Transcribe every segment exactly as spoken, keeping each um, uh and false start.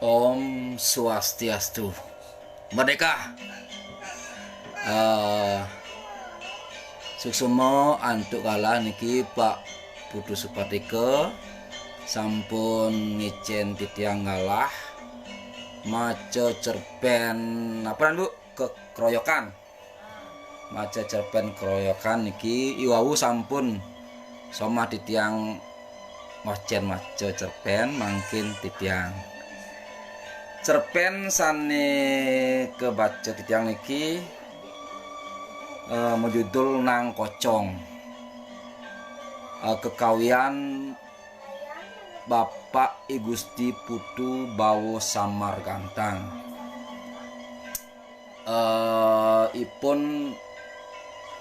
Om Swastiastu. Merdeka. Eh, suksma antuk galah niki Pak Putu Supatika sampun ngicén titiang galah maca cerpén apa, Bu? Keroyokan. Maca cerpén keroyokan niki iwau sampun somah titiang ngocén maca cerpén mangkin titiang. Cerpén sané kabaca titiang niki, eh, majudul Nang Kocong. Eh, kekawian Bapak I Gusti Putu Bawa Samar Gantang. Eh, ipun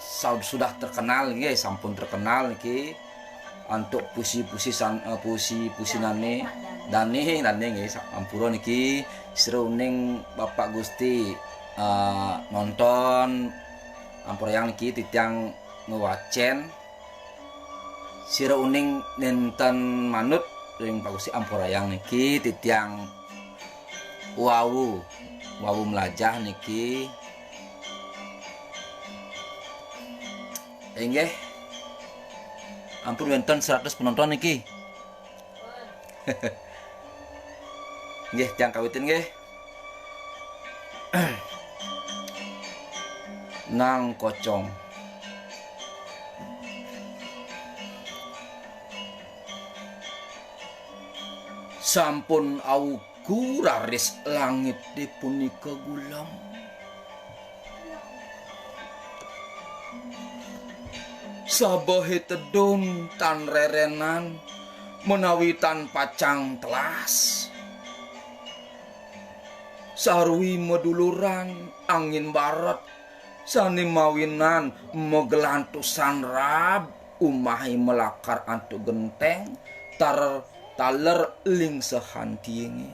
sa-, sudah terkenal nggih, sampun terkenal niki antuk puisi-puisi san-, eh, puisi-puisinané dané, dané nggih, sa-, ampura niki sira uning Bapak Gusti, eh, nonton, ampurayang niki titiang ngwacén. Sira uning nénten manut ring Pak Gusti, ampurayang niki titiang wau, wau mlajah niki. Inggih. Ampun wénten seratus penonton niki. Nggih, tiang kawitin nggih. Nang Kocong. Sampun auku raris langité punika gulem. Sabehé tedun tan rérénan menawi tan pacang telas. Sarwi maduluran angin baret sané mawinan magelantusan rab umahé malakar antuk genténg tar taler lingsehan tiingé.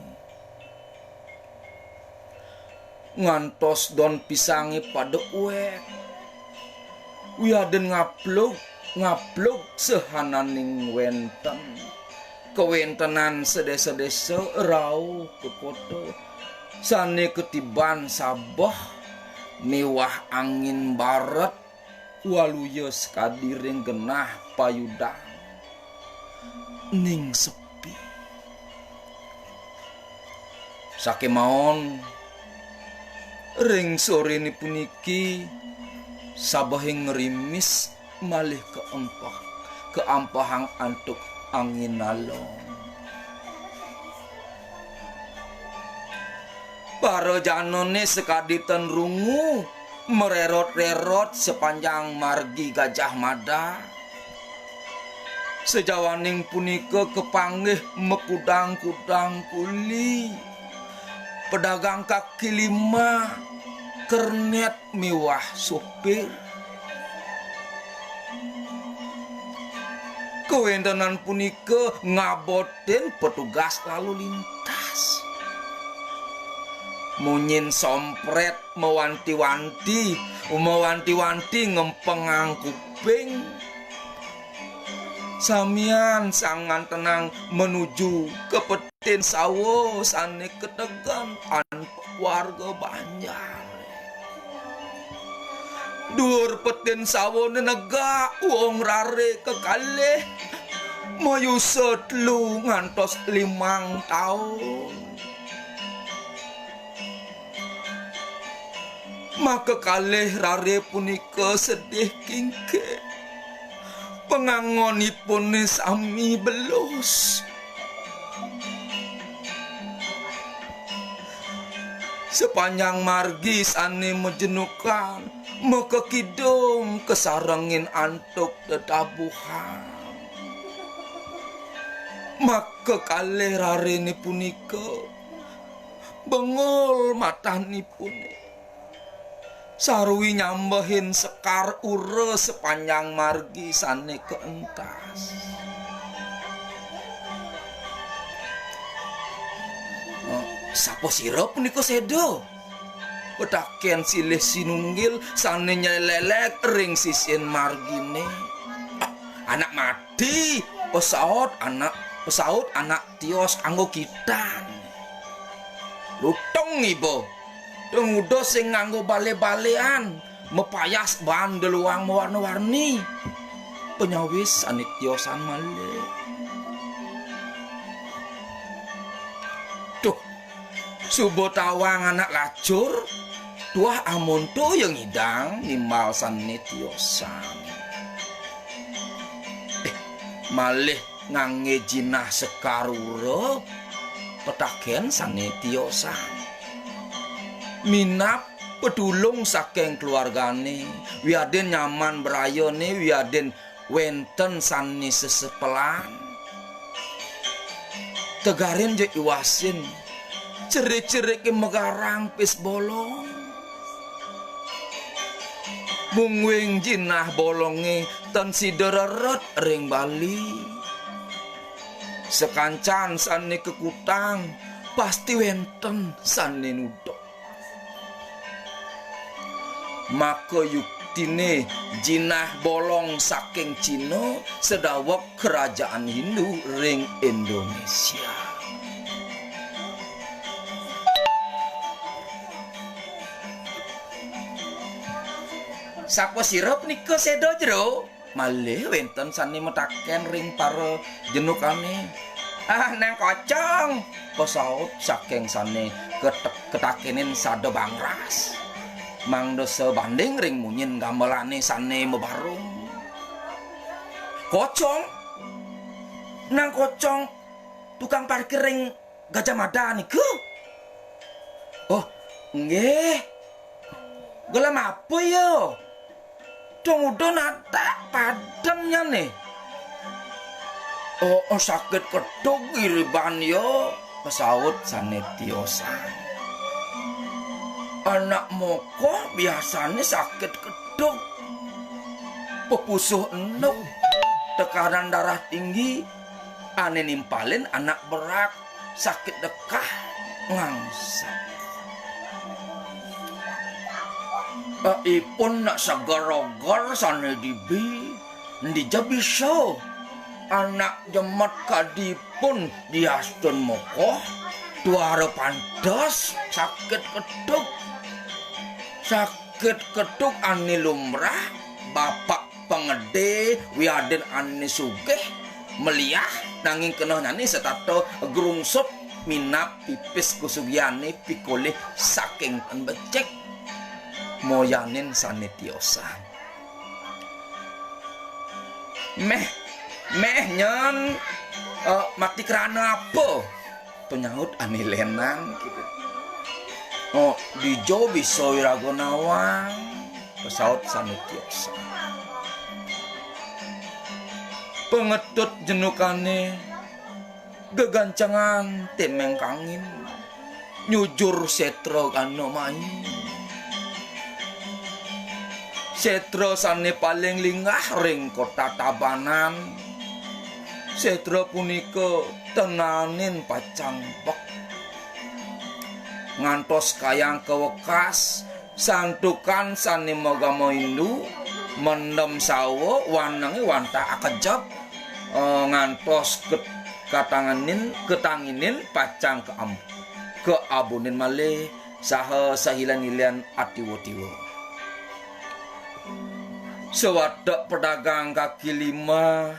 Ngantos don pisangé pada uwek. Wiadin ngaplug, ngaplug sahananing wénten. Kawéntenan sadésa-désa rauh ka kota. Sané katiban sabeh miwah angin baret waluya sakadi ring genah payudang. Ning sepi. Sakémaon ring soréné puniki sabehing ngrimis malih kaempeh, kaampehang antuk angin alon. Para janané sakadi ten rungu marérot-rérot sapanjang margi Gajah Mada. Sajawaning punika kapanggih makudang-kudang kuli, pedagang kaki lima, kernet miwah sopir. Kawéntenan punika ngabotin petugas lalu lintas. Munyin sompret mawanti-wanti, mawanti-wanti ngempengang kuping. Samian sang ngantenang manuju ka petin sawa sané kategen antuk warga banjar. Duur petin sawané negak wong raré kekalih mayusa telu ngantos limang taun. Makakalih raré punika sedih kingking. Pangangonipun sami belus. Sapanjang margi sané majenukan, makakidung kasarengin antuk tetabuhan. Makakalih rariné punika bengul matanipuné. Sarwi nyambehin sekar ura sapanjang margi sané kaentas. Sapa sira punika seda? Petaken silih sinunggil sane nyelelek ring sisin margine. "Ah, anak mati," pesaut anak, pesaut anak tios anggo kitan. "Lutung iba, teng uda sing nganggo bale-balean, mapayas baan deluang mawarna-warni." Panyawis sane tiosan malih. "Duh, suba tawang anak lacur, tuah amonto ya ngidang nimbal sane tiosan." Eh, malih ngangge jinah sakarura, petaken sane tiosan. Minab petulung saking keluargane, wiadin nyaman brayane, wiadin wenten sane sesepelan. Tegarin ja iwasin, cerik-cerike magarang pis bolong. Mungguing jinah bolonge tan sida rered ring bali. Sakancan sane kakutang, pasti wenten sane nuduk. Maka yuktine jinah bolong saking Cina sedaweg kerajaan Hindu ring Indonesia. Sapa sira punika seda jero? Malih wenten sane mataken ring para jenukane. "Ah, Nang Kocong," pasaut saking sane ketek-, ketakenin sada bangras. Mangda sabanding ring munyin gamelane sane mabarung. "Kocong? Nang Kocong tukang parkir ring Gajah Mada niku?" "Oh, nggih. Gelem apa ya? Dong udan atak padem nyane." "Oh, oh, sakit keduk iriban ya," pasaut sane tiosan. "Anak mokoh biasane sakit keduk. Pepusuh enduk, tekanan darah tinggi, ane nimpalin anak berak, sakit dekah, ngangsak. Eh, ipun nak seger-oger sane dibi, endi ja bisa. Anak jemet kadi pun diastun mokoh, tuara pantes sakit keduk. Sakit keduk ane lumrah, bapak pangede wiadin ane sugih, meliah, nanging kenehnyane setata grungsut minab pipis kasugihane pikolih saking tan becik moyanin sane tiosan." "Meh, meh nyen, eh, mati krana apa?" panyaut ane lenan gitu. "Oh, dija bisa iraga nawang," pasaut sane tiosan. Pangetut jenukane gegancengan temeng kangin, nyujur setra gana mai. Setra sane paling linggah ring kota Tabanan, setra punika tenanin pacang bek. Ngantos kayang kawekas, santukan sane magama Hindu, mendem sawa, wanenge wantah akejep, eh, ngantos ket-, katanganin, ketanginin pacang kaam-, kaabunin malih saha sahilan-hilan atiwa-tiwa. Sawatek pedagang kaki lima,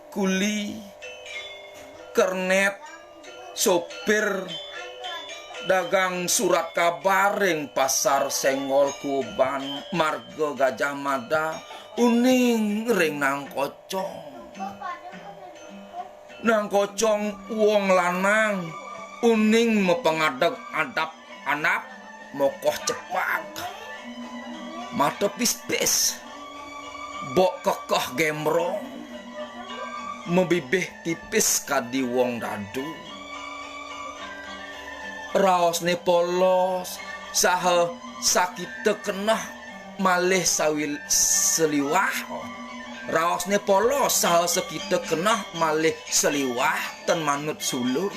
kuli, kernet, sopir, dagang surat kabar ring Pasar Senggol Kuban, marga Gajah Mada, uning ring Nang Kocong. Nang Kocong wong lanang, uning mapangadeg adap-anap, mokoh cepag, mata pispis, bok kekeh gembrong, mabibih tipis kadi wong dadu. Raosne polos, saha sakita keneh malih sawil-, seliwah. Raosne polos, saha sakita keneh malih seliwah, tan manut sulur.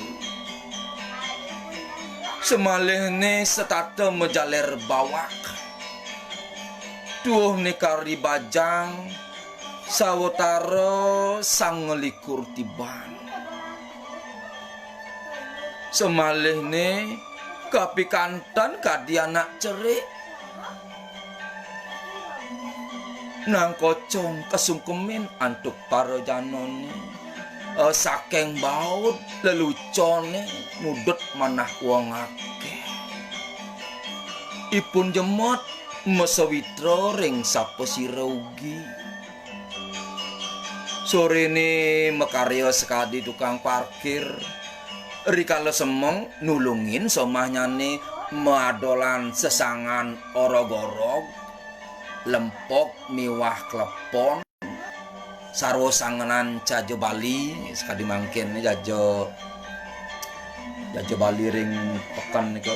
Samalihné setata majaler bawak. Tuuhné kari bajang sawatara sangalikur tiban. Samalihné kapikanten kadi anak cerik. Nang Kocong kasungkemin antuk parajanané, eh, saking baud leluconé nudut manah wong akéh. Ipun jemet masawitra ring sapasira ugi. Soréné makarya sakadi tukang parkir, rikala semeng nulungin somahnyané maadolan sesangan orog-orog, lempog miwah klepon, sarwa sanganan jaja Bali, sakadi mangkin jaja, jaja Bali ring peken nika.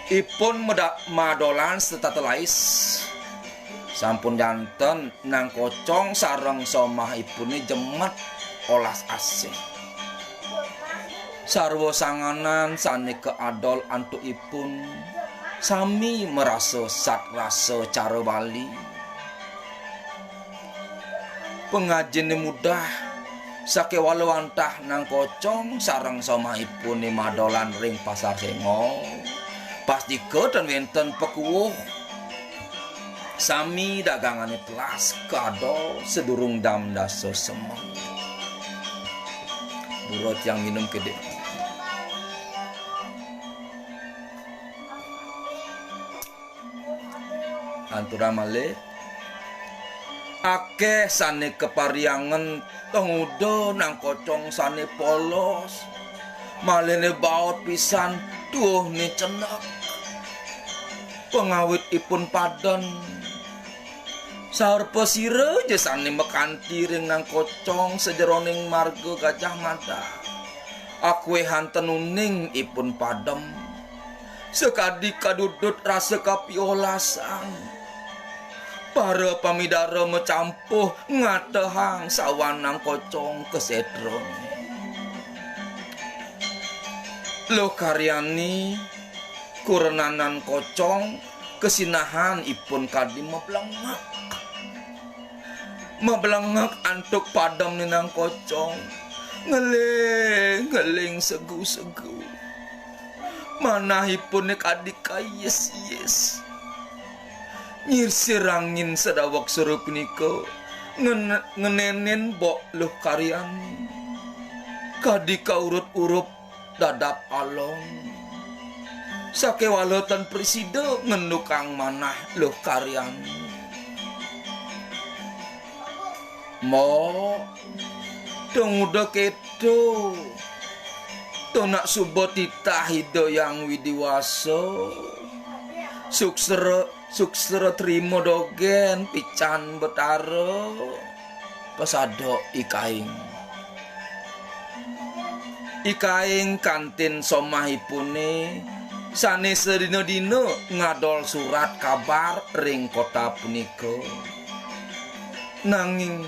Ipun meda-, maadolan setata lais. Sampun janten Nang Kocong sareng somahipuné jemet olas asih. Sarwa sanganan sané kaadol antuk ipun sami marasa satrasa cara Bali. Pangajiné mudah, sakéwala wantah Nang Kocong sareng somahipuné madolan ring Pasar Sengol. Pastika ten wénten pakuwuh. Sami dagangané telas kaadol sadurung jam dasa semeng. Bura tiang minum kédé. Aturang malih. Akéh sané kapariangan, nguda Nang Kocong sané polos. Malihné baot pisan, tuuhné cenek. Pangawit ipun padem. Saur pasira ja sané makanti ring Nang Kocong sajeroning marga Gajah Mada. Akuéhan ten uning ipun padem. Sakadi kadudut rasa kapiolasan. Para pamidara macampuh ngatehang sawan Nang Kocong ka sétrané. Luh Karyani, kurenan Nang Kocong, kasinahan ipun kadi mablengek. Mablengek antuk pademné Nang Kocong. Ngeling, ngeling segu-segu. Manahipun kadi kayis-yis. Nyisir angin sadaweg sura punika ngen-, ngenénin bok Luh Karyani. Kadi kaurut-urup dadap alon. Sakéwala ten prasida ngendukang manah Luh Karyani. Mbok, to nguda kéto. To nak suba titah Ida Hyang Widi Wasa. Suksera, suksera trima dogén pican Betara. Pasada I Kaing. I Kaing kantin somahipuné sané sadina-dina ngadol surat kabar ring kota punika. Nanging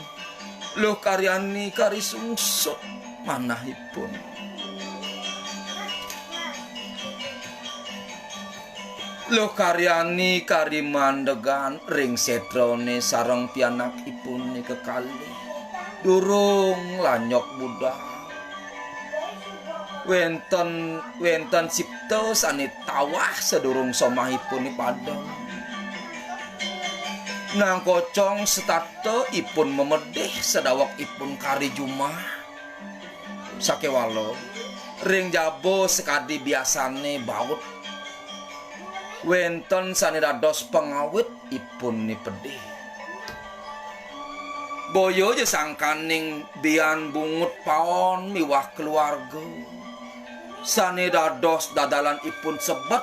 Luh Karyani kari sungsut manahipun. Luh Karyani kari mandegan ring sétrané sareng pianakipuné kekalih. Durung lanyok budal. Wénten, wénten sipta sané tawah sadurung somahipuné padem. Nang Kocong setata ipun mamedih sadaweg ipun kari jumah. Sakéwala, ring jaba sakadi biasané baut. Wénten sané dados pangawit ipun nipedih. Boya ja sangkaning bian bungut paon miwah keluarga. Sané dados dadalan ipun sebet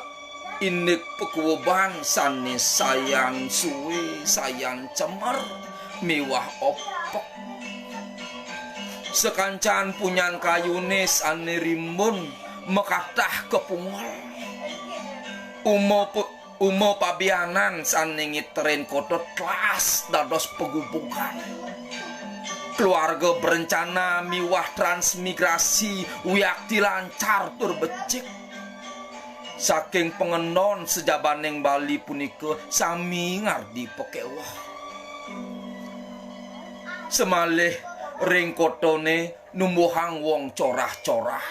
indik pakuuban sané sayan sué, sayan cemer, miwah opek. Sakancan punyan kayuné sané rimbun makatah kapungel. Uma pu-, uma pabianan sané ngiterin kota telas dados pagubugan. Keluarga berencana miwah transmigrasi wiakti lancar tur becik. Saking pangendon sajabaning Bali punika sami ngardi pakéweh. Samalih ring kotané numbuhang wong corah-corah,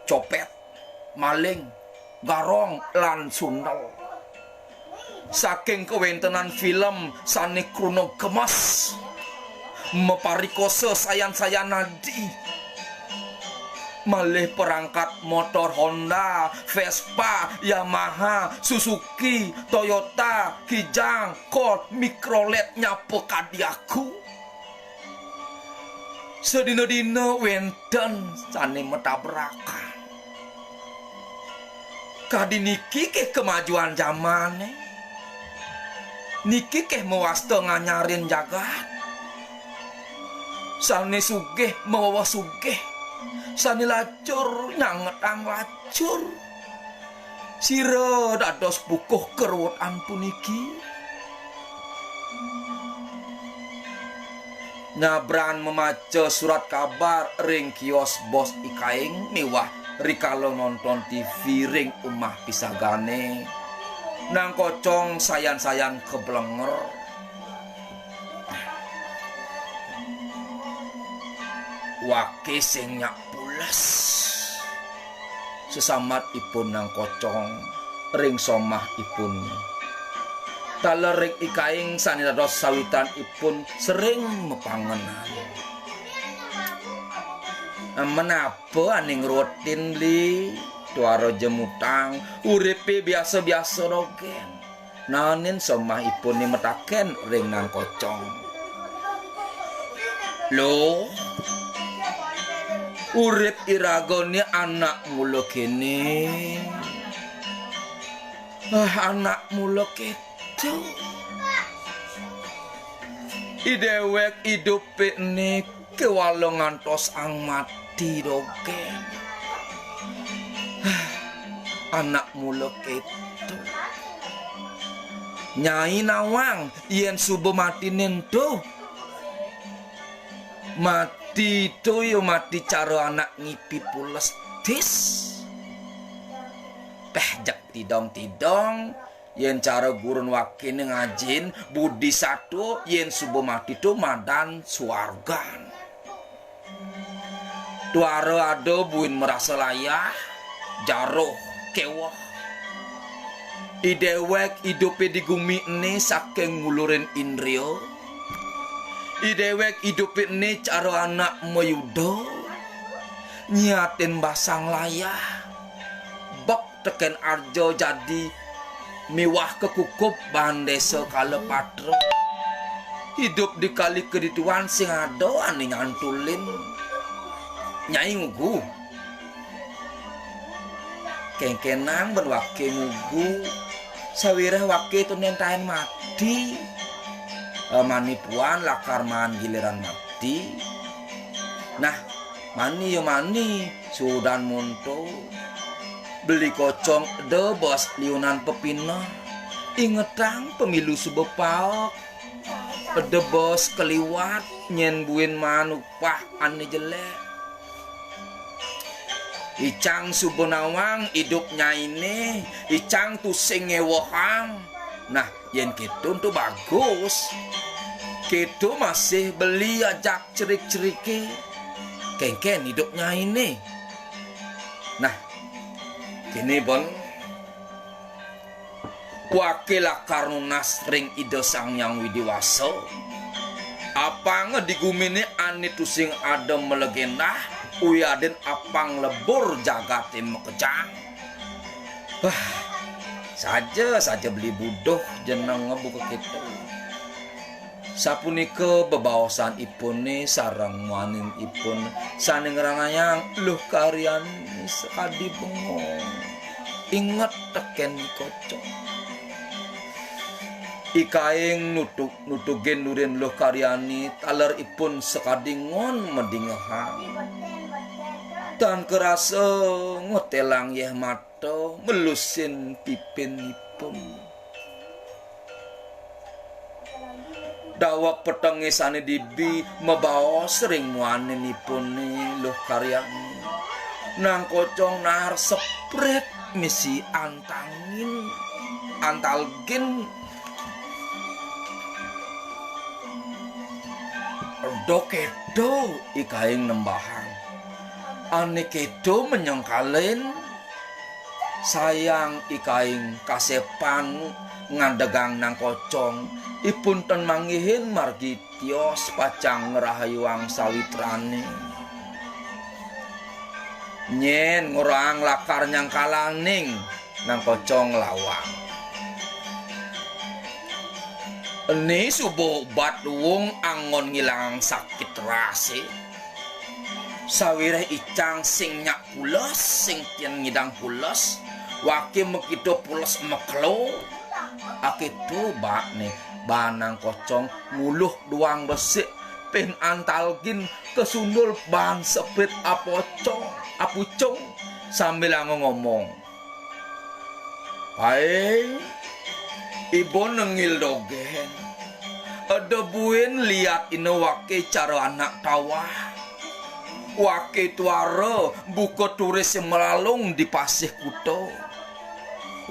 copét, maling, garong, lan sundel. Saking kawéntenan film sané kruna gemes, maparikosa sayan-sayan nadi. Malih perangkat motor Honda, Vespa, Yamaha, Suzuki, Toyota, Kijang, Colt, Mikrolet nyapa kadi aku. Sadina-dina wénten sané matabrakan. Kadi niki ké kemajuan jamané. Niki ké mawasta nganyarin jagat. Sané sugih mawa sugih. Sané lacur nyangetang lacur. Sira dados pukuh keruwetan puniki. Nyabran mamaca surat kabar ring kios bos I Kaing miwah rikala nonton T V ring umah pisagané, Nang Kocong sayan-sayan kablenger. Waké sing nyak pules. Sesambat ipun Nang Kocong ring somah ipun. Taler ring I Kaing sané dados sawitan ipun sering mapangenan. Menapa ané ngruwetin, Bli? Tuara jemutang, uripé biasa-biasa dogén. Naenin somah ipuné mataken ring Nang Kocong. Loh, urip iragané anak mula kéné. Ah, anak mula kéto. I déwék idupé ené kéwala ngantos ang mati dogén. Anak mula kéto. Nyai nawang yén suba matine ento. Mati to ya mati cara anak ngipi pules dis. Péh jeg tidong-tidong, yén cara gurun wakéné ngajin budi satua, yén suba mati to madan suargan. Tuara ada buin marasa layah, jaruh, kéweh. I déwék idupé di gumi ené saking ngulurin indria. I déwék idupé ené cara anak mayuda, nyiatin basang layah. Bek tekén arja jadi miwah kakukup baan désa kala patra. Idup di kali kadituan sing ada ané nyantulin. Nyai ngugu. Kéngkénang ben waké ngugu. Sawiréh waké to néntaén mati. Eh, mani puan lakar maan giliran mati. Nah, mani ya mani, sudan monto. Beli kocong eda bos liunan pepineh. Ingetang pemilu suba paek. Eda bos kaliwat nyén buin maan upah ané jelék. Icang suba nawang idup nyainé, icang tusing ngéwehang. Nah, yén kéto ento bagus. Kéto masih beli ajak cerik-ceriké. Kénkén idup nyainé. Nah, kéné ben. Waké lakar nunas ring Ida Sang Hyang Widi Wasa. Apanga di guminé ané tusing ada malegendah, wiadin apang lebur jagaté makejang. Wah, saja, saja beli buduh jeneng buka kéto. Sapunika bebaosan ipuné sareng muanin ipun sané ngranayang Luh Karyani sakadi bengong. Inget tekén I Kocong. I Kaing nutug-, nutugin nurin Luh Karyani taler ipun sakadi ngon madingehang. Tan karasa ngetelang yéh mata, melusin pipinipun. Daweg petengé sané dibi mabaos ring muaninipuné Luh Karyani. Nang Kocong naar seprit misi antangin, antalgin, do kedo ikaing nembahang. Ane kedo menyengkalin, sayang ikaing kasepan ngadegang Nang Kocong, ipun ten manggihin margi tios pacang ngrahayuang sawitrane. Nyen ngorang lakar nyangkalaning Nang Kocong lawang. Eni suba obat wung anggon ngilangang sakit rase. Sawireh icang sing nyak pules, sing tien ngidang pules, wake makita pules makelo. Aketo bakne, baan Nang Kocong nguluh duang besik, pin antalgin kasundul baan sepit apocong, apucung, sambilanga ngomong. Paing, iba nengil dogen. Eda buin liat ina wake cara anak tawah. Wake tuara buka turis sing malalung di Pasih Kuta.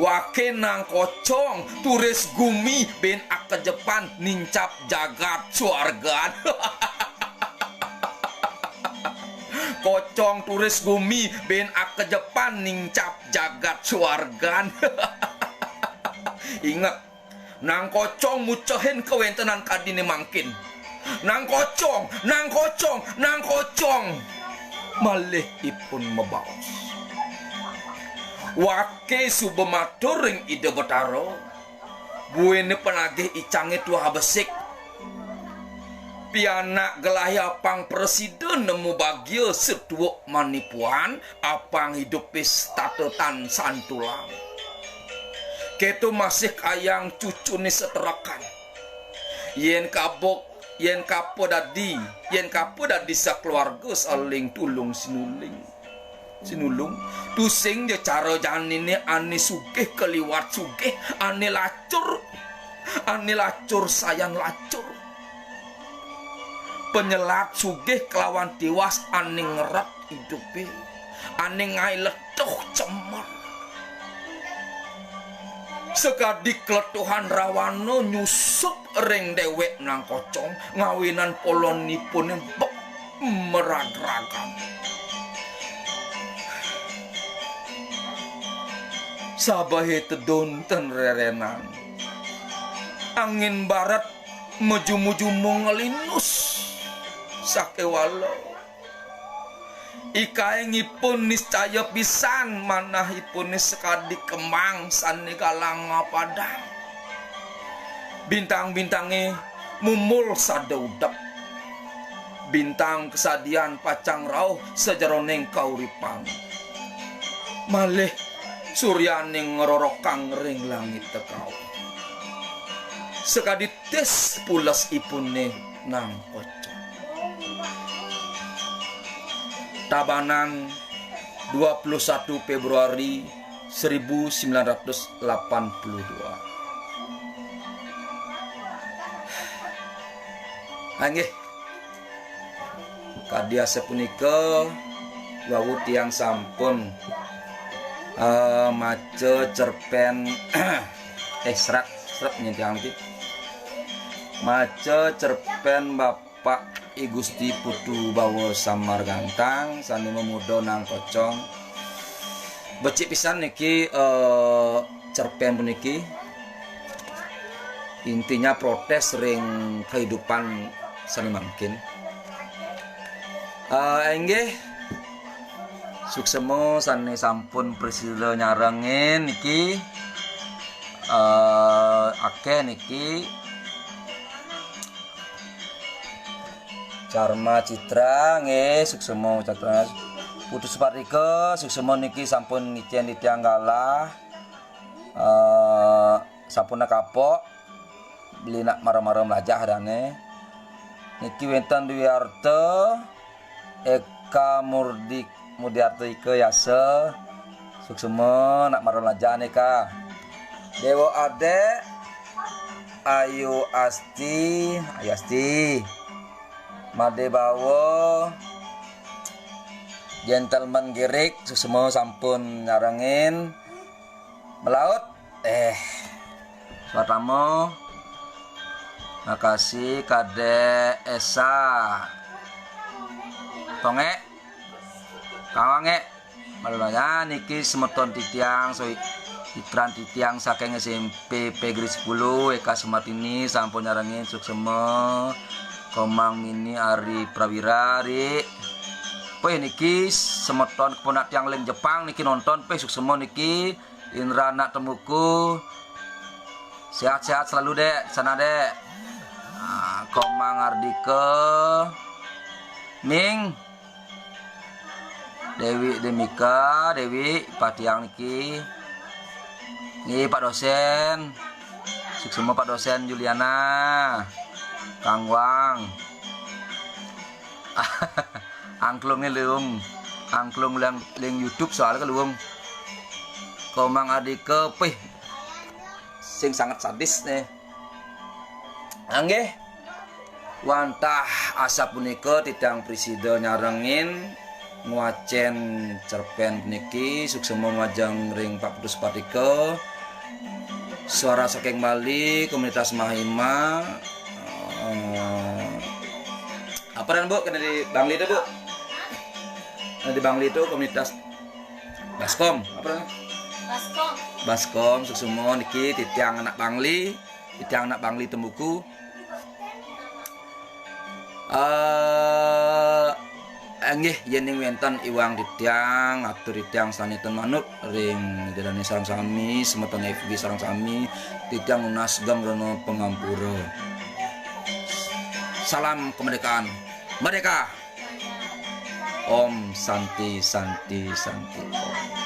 Wake Nang Kocong turis gumi bin akejepan nincap jagat suargan. Kocong turis gumi bin akejepan nincap jagat suargan. Inget, Nang Kocong mucehin kawentenan kadine mangkin. Nang Kocong, Nang Kocong, Nang Kocong. Malih ipun mabaos. Wake suba matur ring Ida Betara, buine panagih icange tuah besik. Pianak gelahe apang prasida nemu bagia setuuk manipuan, apang idupe setata tan santulang. Keto masih kayang cucune seterekan. Yen kabuk, yen kapa dadi, yen kapa dadi sakeluarga saling tulung sinuling. Sinulung, tusing ja cara janine ane sugih kaliwat sugih, ane lacur, ane lacur sayan lacur. Penyelat sugih kelawan tiwas ane ngeret idupe, ane ngae letuh cemer. Sakadi kletuhan rawana nyusup ring dewek Nang Kocong, ngawinan polonipune bek meragragan. Sabahe tedun ten rerenan. Angin barat majumu-jumu ngelinus sakewala. Ikaingipun niscaya pisan manahipune sakadi kembang sane galang ngapadang. Bintang-bintange mumul sada udep. Bintang kasadian pacang rauh sajeroning kauripan. Malih suryane ngrorokang ring langit tekau. Sakadi tis pulesipune Nang Kocong. Tabanan, dua puluh satu Februari seribu sembilan ratus delapan puluh dua. Inggih. Kadi asapunika, wau tiang sampun, eh, maca cerpen, eh, serat, serat nyen tiang niki. Maca cerpen Bapak I Gusti Putu Bawa Samar Gantang sane mamuda Nang Kocong. Becik pisan niki, eh, cerpen puniki. Intinya protes ring kehidupan sane mangkin. Eh, inggih, suksema sane sampun prasida nyarengin niki. Eh, akeh niki. Charma Citra, nggih, suksema Citra. Putu Supatika, suksema niki sampun ngicen titiang galah. Eh, sampun kapok, beli nak mara-mara melajah dane. Niki wenten Dwi Arta, Eka Murdi, Murdiarta Ika Yasa, suksema nak mara melajah nika. Dewa Adek, Ayu Asti, Ayu Asti. Made Bawa, Gentleman Girik, suksema sampun nyarengin. Melaut. Eh, suatamo. Makasih Kadek Esa. Tongek. Kawangek. Malaya niki semeton titiang, so ikran titiang saking S M P Pegri sepuluh, Eka Sumartini, sampun nyarengin, suksema. Komang Mini Ari Prawira, Ri. Peh niki semeton keponak tiang ling Jepang niki nonton, peh suksema niki. Indra anak temuku. Sehat-sehat selalu, Dek, sana, Dek. Ah, Komang Ardika. Ming. Dewi Demika, Dewi, patiang niki. Nggih, Pak Dosen. Suksema Pak Dosen Juliana. Kang Wang. Angklung ni, Lung. Angklung ling, ling YouTube soalnya ke, Lung. Komang Ardika, pih. Sing sangat sadis nih. Nggih. Wantah asapunika titiang prasida nyarengin ngwacen cerpen puniki, suksema majeng ring Pak Putus Patika. Suara saking Bali, komunitas Mahima. Eh, apa ran, Bu? Kena di Bangli itu, Bu? Kena di Bangli itu komunitas Baskom. Apa ran? Baskom. Baskom, suksema niki titiang anak Bangli, titiang anak Bangli Tembuku. Eh, inggih, yening wenten iwang titiang, atur titiang sane ten manut ring Ida Dane sareng sami, semeton F B sareng sami, titiang nunas geng rena pangampura. Salam kemerdekaan. Merdeka! Om Santi, Santi, Santi, Om.